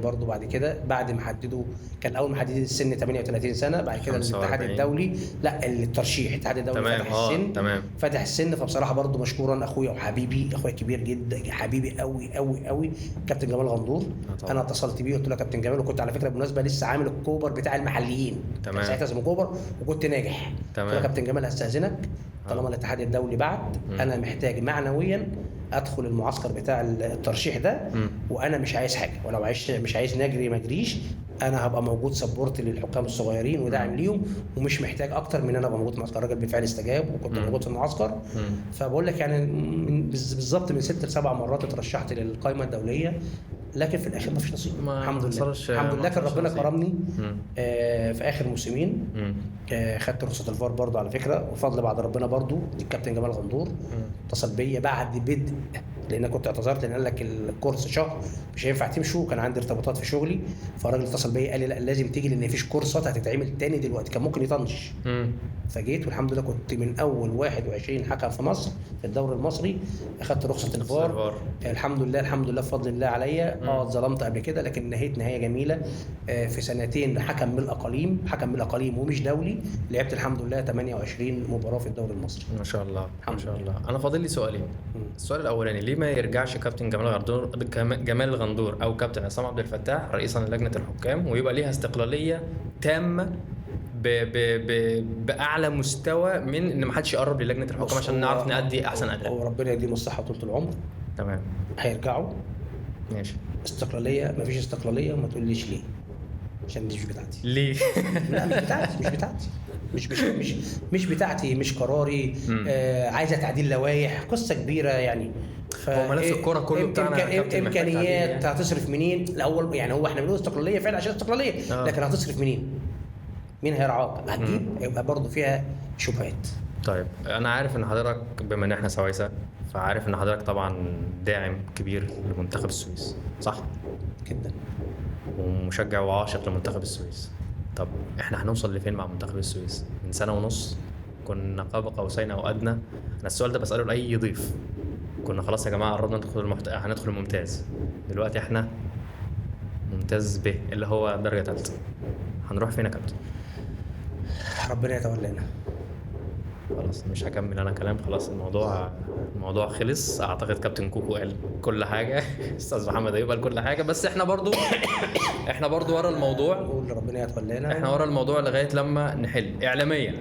برضه بعد كده، بعد ما حددوا، كان اول ما حددوا السن 38 سنة، بعد كده الاتحاد الدولي، لا الترشيح الاتحاد الدولي فتح السن. تمام. فتح السن. فبصراحة برضه مشكورا اخويا وحبيبي، اخويا كبير جدا، حبيبي قوي قوي قوي، كابتن جمال غندور. انا اتصلت بيه قلت له يا كابتن جمال، وكنت على فكرة بالمناسبة لسه عامل الكوبر بتاع المحليين. تمام. ساعتها اسمه كوبر، وكنت ناجح. تمام. قلت له يا كابتن جمال هستاذنك، طالما الاتحاد الدولي بعت، انا محتاج معنويا ادخل المعسكر بتاع الترشيح ده، وانا مش عايز حاجة، ولو عايز مش عايز نجري ما اجريش، انا هبقى موجود support للحكام الصغيرين وداعم ليهم، ومش محتاج اكتر من انا ابقى موجود في المعسكر. الراجل بالفعل استجاب، وكنت موجود في المعسكر. فبقول لك يعني بالظبط من 6 ل 7 مرات اترشحت للقائمه الدولية، لكن في الاخر ما فيش نصيب. الحمد لله، الحمد لله كان ربنا كرمني في اخر موسمين. خدت رخصه الفار برضو على فكرة، وفضل بعد ربنا برضو الكابتن جمال غندور اتصل بيا بعد بدء لان كنت اعتذرت، لان قال لك الكورس شهر مش هينفع تمشوا، كان عندي ارتباطات في شغلي. فالراجل اتصل بيا قال لي لا لازم تيجي لان مفيش كورسات هتتعمل تاني دلوقتي، كان ممكن يطنش. فجيت والحمد لله كنت من اول 21 حكم في مصر في الدوري المصري، اخدت رخصه الفار. الحمد لله الحمد لله بفضل الله عليا. اتظلمت قبل كده لكن نهيت نهاية جميلة. في سنتين حكم من الاقاليم، حكم من الاقاليم ومش دولي، لعبت الحمد لله 28 مباراة في الدوري المصري. ما شاء الله ما شاء الله. انا فاضل لي سؤالين. السؤال الاولاني، ليه ما يرجعش كابتن جمال الغندور او كابتن عصام عبد الفتاح رئيسا لجنة الحكام، ويبقى ليها استقلالية تامة ب ب ب باعلى مستوى من ان ما حدش يقرب للجنة الحكام عشان نعرف نأدي احسن اداء؟ هو ربنا يديهم الصحة طول العمر. تمام، هيرجعوا ماشي. استقلالية، ما فيش استقلالية، وما تقوليش ليه عشان دي مش بتاعتي. ليه؟ لا مش بتاعتي، مش بتاعتي، مش مش مش مش بتاعتي، مش قراري. عايزه تعديل لوائح، قصة كبيرة يعني. هو ملف الكورة كله بتاعنا امكانيات هتصرف منين الاول يعني؟ هو احنا بنقول استقلالية فعلا عشان استقلالية، لكن هتصرف منين؟ مين هيرعاك؟ هتجيب، يبقى برضه فيها شبهات. طيب انا عارف ان حضرتك بما ان احنا سويسه، فعارف ان حضرتك طبعا داعم كبير لمنتخب السويس، صح؟ جدا، ومشجع وعاشق لمنتخب السويس. طب احنا هنوصل لفين مع منتخب السويس؟ من سنة ونص كنا قاب قوسين او ادنى. انا السؤال ده بساله لاي ضيف. كنا خلاص يا جماعة قربنا ندخل هندخل الممتاز، دلوقتي احنا ممتاز ب اللي هو درجه ثالثة. هنروح فين يا كابتن؟ ربنا يتولانا. خلاص مش هكمل انا كلام، خلاص الموضوع خلص. اعتقد كابتن كوكو قال كل حاجة، استاذ محمد ايوب قال كل حاجة، بس احنا برضو ورا الموضوع. نقول ربنا يتولانا، احنا ورا الموضوع لغاية لما نحل اعلاميا.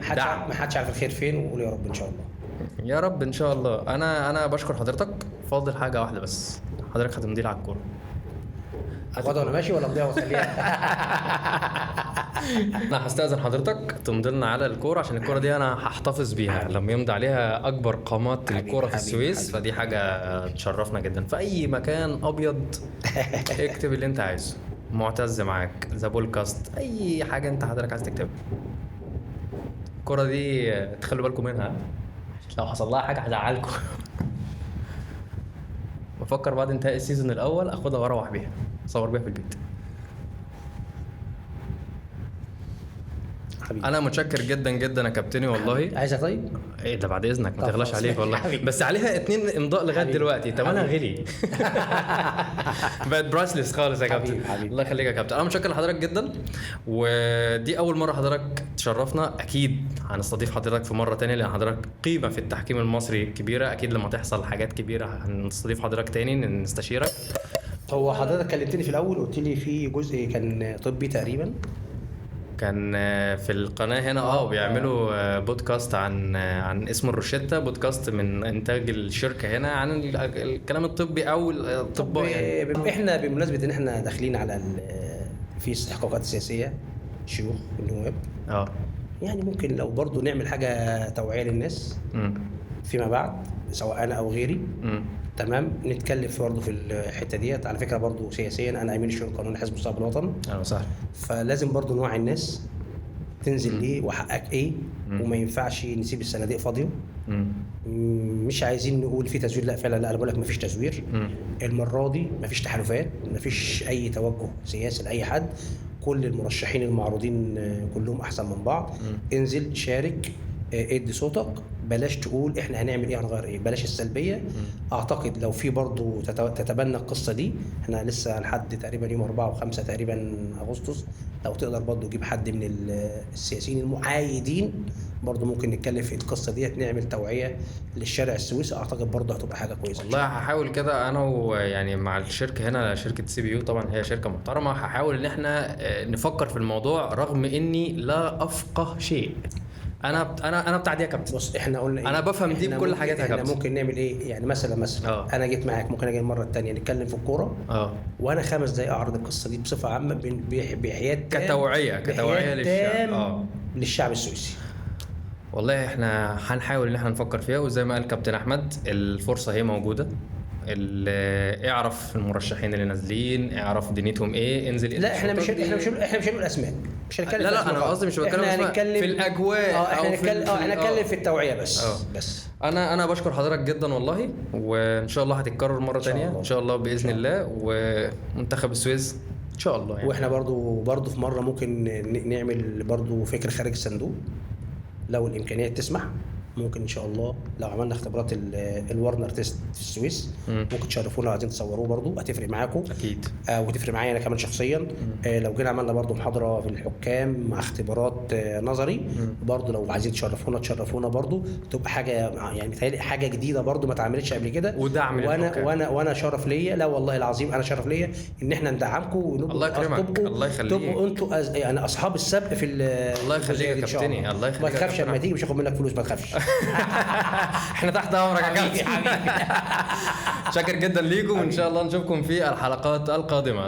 ما حدش عارف الخير فين، وقول يا رب ان شاء الله. يا رب ان شاء الله. انا بشكر حضرتك. فاضل حاجة واحدة بس، حضرتك هتمضي على الكورة. اخدها وانا ماشي ولا امضيها واخليها؟ انا هستأذن حضرتك تمضي لنا على الكورة، عشان الكورة دي انا هحتفظ بيها لما يمضي عليها اكبر قامات الكورة في السويس. فدي حاجة تشرفنا جدا. في اي مكان ابيض اكتب اللي انت عايزه، معتز معاك، The Ballcast، اي حاجة انت حضرتك عايز تكتبها. الكورة دي تخلوا بالكم منها، لو حصل لها حاجة هزعلكم. بفكر بعد انتهاء ال season الاول اخدها واروح بيها، اصور بيها في البيت. حبيبي. انا متشكر جدا جدا يا كابتني والله. عايزها طيب؟ ايه ده بعد اذنك، ما تغلاش عليك والله. حبيبي. بس عليها 2 امضاء لغاية دلوقتي، ثمنها غلي. بقت priceless خالص يا كابتن. الله يخليك يا كابتن. انا متشكر لحضرتك جدا، ودي اول مرة حضرتك تشرفنا. اكيد هنستضيف حضرتك في مرة تانية، لان حضرتك قيمة في التحكيم المصري كبيرة. اكيد لما تحصل حاجات كبيرة هنستضيف حضرتك تاني نستشيرك. هو حضرتك كلمتني في الاول قلت لي في جزء كان طبي تقريبا، كان في القناة هنا بيعملوا بودكاست عن اسم الروشتة، بودكاست من انتاج الشركة هنا عن الكلام الطبي او الاطباء يعني. احنا بمناسبة ان احنا داخلين على في استحقاقات سياسية شيوخ النواب، يعني ممكن لو برضو نعمل حاجة توعية للناس فيما بعد، سواء انا او غيري. تمام، نتكلم برضه في الحتة ديت. على فكرة برضه سياسيا انا امين الشؤون القانوني حزب مستقبل الوطن. اهلا وسهلا. فلازم برضه نوعي الناس تنزل ليه وحقك ايه، وما ينفعش نسيب الصناديق فاضية. مش عايزين نقول في تزوير، لا فعلا، لا انا بقول لك ما فيش تزوير. المرة دي ما فيش تحالفات، ما فيش اي توجه سياسي لاي حد. كل المرشحين المعروضين كلهم احسن من بعض. انزل شارك، ادي صوتك، بلاش تقول احنا هنعمل ايه هنغير ايه، بلاش السلبية. اعتقد لو في برضو تتبنى القصة دي، احنا لسه لحد تقريبا يوم 4 و5 تقريبا اغسطس، لو تقدر برضو تجيب حد من السياسيين المحايدين برضو ممكن نتكلم في القصة دي، نعمل توعيه للشارع السويسي. اعتقد برضو هتبقى حاجة كويسة والله. هحاول كده انا ويعني مع الشركة هنا، شركة CPU طبعا هي شركة محترمه، هحاول ان احنا نفكر في الموضوع رغم اني لا افقه شيء. انا بتاع دي يا كابتن. بص احنا قلنا إيه؟ انا بفهم دي بكل حاجاتها يا كابتن. احنا ممكن نعمل ايه يعني؟ مثلا انا جيت معاك، ممكن اجي المرة الثانية نتكلم في الكورة، وانا 5 دقايق اعرض القصة دي بصفة عامة بحياد كتوعيه للشعب، للشعب السويسي. والله احنا هنحاول ان احنا نفكر فيها، وزي ما قال كابتن احمد الفرصة هي موجودة. اعرف المرشحين اللي نازلين، اعرف دنيتهم ايه، انزل. لا احنا مش هنقول اسماء. مش هنتكلم لا في لا أسماء انا خالص. قصدي مش بتكلم احنا اسماء، هنتكلم في الاجواء احنا أو في هنتكلم احنا هنتكلم في التوعية بس. بس انا بشكر حضرتك جدا والله، وان شاء الله هتتكرر مرة ثانية الله. ان شاء الله باذن الله، ومنتخب السويس ان شاء الله يعني. واحنا برضو في مرة ممكن نعمل برضو فكر خارج الصندوق لو الامكانيات تسمح. ممكن ان شاء الله لو عملنا اختبارات ال Warner test في السويس ممكن تشرفونا لو عايزين تصوروه برضو، هتفرق معاكم اكيد وتفرق معايا انا كمان شخصيا. لو جينا عملنا برضو محاضرة في الحكام مع اختبارات نظري برضو، لو عايزين تشرفونا تشرفونا برضو، تبقى حاجة يعني متهيألي حاجة جديدة برضو ما اتعملتش قبل كده. ودعم وانا وانا وانا شرف ليا، لا والله العظيم انا شرف ليا ان احنا ندعمكم ونبقوا الله يكرمك، الله يخليك، تبقوا انتوا يعني اصحاب السبق في الله يخليك يا كابتني، الله يخليك. ما تخافش لما تيجي مش هاخد منك فلوس، ما تخافش. احنا تحت امرك يا كابتن. شاكر جدا ليكم، وان شاء الله نشوفكم في الحلقات القادمة.